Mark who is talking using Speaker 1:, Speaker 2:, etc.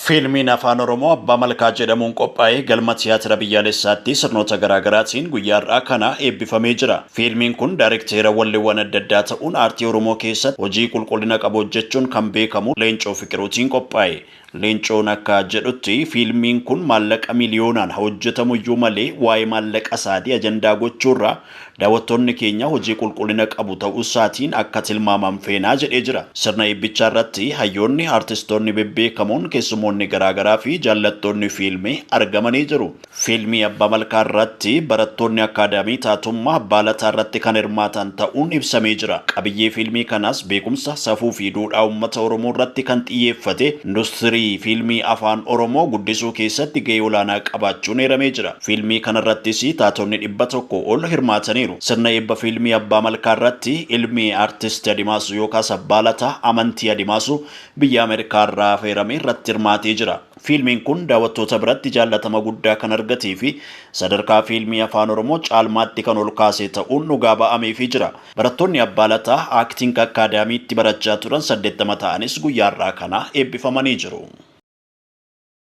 Speaker 1: Fiilmiin Afaan Oromoo Abbaa Malkaa jedhamuun qophaa'e galma tiyaatira biyyaalessaatti sirnoota garaagaraatiin guyyaa har'aa kana eebbifamee jira. Fiilmiin kun daarekteera walleewwan adda addaa ta'uun aartii Oromoo keessatti hojii qulqullina qabu hojjechuun kan beekamu Leencoo Fiqiruutiin qophaa'e. Leencoon akka jedhutti fiilmiin kun maallaqa miliyoonaan hojjetamu iyyuu malee waa'ee maallaqa isaatii ajandaa gochuurra daawwattoonni keenya hojii qulqullina qabu ta'uu isaatiin akka tilmaaman feenaa jedhee jira. Sirna eebbichaa irratti hayyoonni, artistoonni bebbeekamoon, keessumoonni garaagaraa fi jaallattoonni fiilmii argamanii jiru. Fiilmii Abbaa Malkaa irratti barattoonni akkaadaamii taatummaa Abbaa Lataa irratti kan hirmaatan ta'uun ibsamee jira. Qabiyyee fiilmii kanaas beekumsa, safuu fi duudhaa uummata Oromoo irratti kan xiyyeeffate industirii fiilmii Afaan Oromoo guddisuu keessatti gahee olaanaa qabaachuun eeramee jira. Fiilmii kanarrattis taatonni 100 ol hirmaataniiru. Sirna eebba fiilmii Abbaa Malkaa irratti ilmi artist Adimaasuu yookaas Abbaa Lataa Amantii Adimaasuu biyya Ameerikaa irraa affeerame irratti hirmaatee jira. Fiilmiin kun daawwattoota biratti jaallatama guddaa kan argatee fi sadarkaa fiilmii Afaan Oromoo caalmaatti kan ol kaase ta'uun dhugaa ba'ameefii jira. Barattoonni Abbaa Lataa Acting Academy'tti barachaa turan 80 ta'anis guyyaa har'aa kana eebbifamanii jiru.